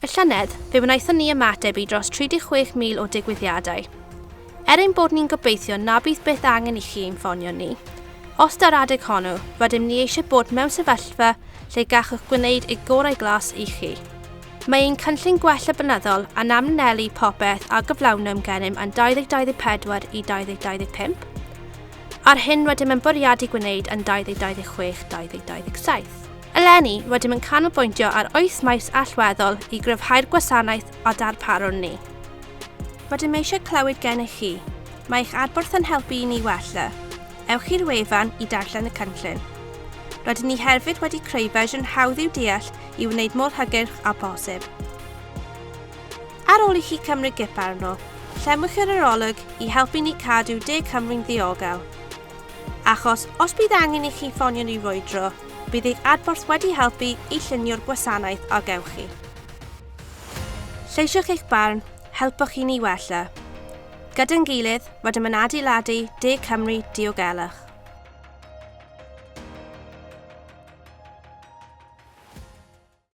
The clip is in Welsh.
Y llynedd, fe wnaethon ni ymateb i dros 36,000 o digwyddiadau. Er ein bod ni'n gobeithio na bydd byth angen i chi ein ffonio ni, os daw'r adeg honno, rydym ni eisiau bod mewn sefyllfa lle gallwch gwneud y gorau glas i chi. Mae ein cynllun gwella blynyddol yn amlinellu popeth a gyflawnwn gennym yn 2024 i 2025, a'r hyn rydym yn bwriadu gwneud yn 2026-2027. Eleni, rydym yn canolbwyntio ar wyth maes allweddol i gryfhau'r gwasanaeth a darparwn ni. Rydym eisiau clywed gennych chi. Mae eich adborth yn helpu i ni wella. Ewch i'r wefan i darllen y cynllun. Rydyn ni hefyd wedi creu fersiwn hawdd i'w deall i wneud mor hygyrch â phosib. Ar ôl i chi cymryd gip arno, llenwch yr arolwg i helpu ni cadw De Cymru'n ddiogel. Achos, os bydd angen i chi ffonio ni rwydro, bydd eich adborth wedi helpu i llunio'r gwasanaeth a gewch chi. Lleisiwch eich barn, helpwch i ni wella. Gyda'n gilydd, rydym yn adeiladu De Cymru diogelach.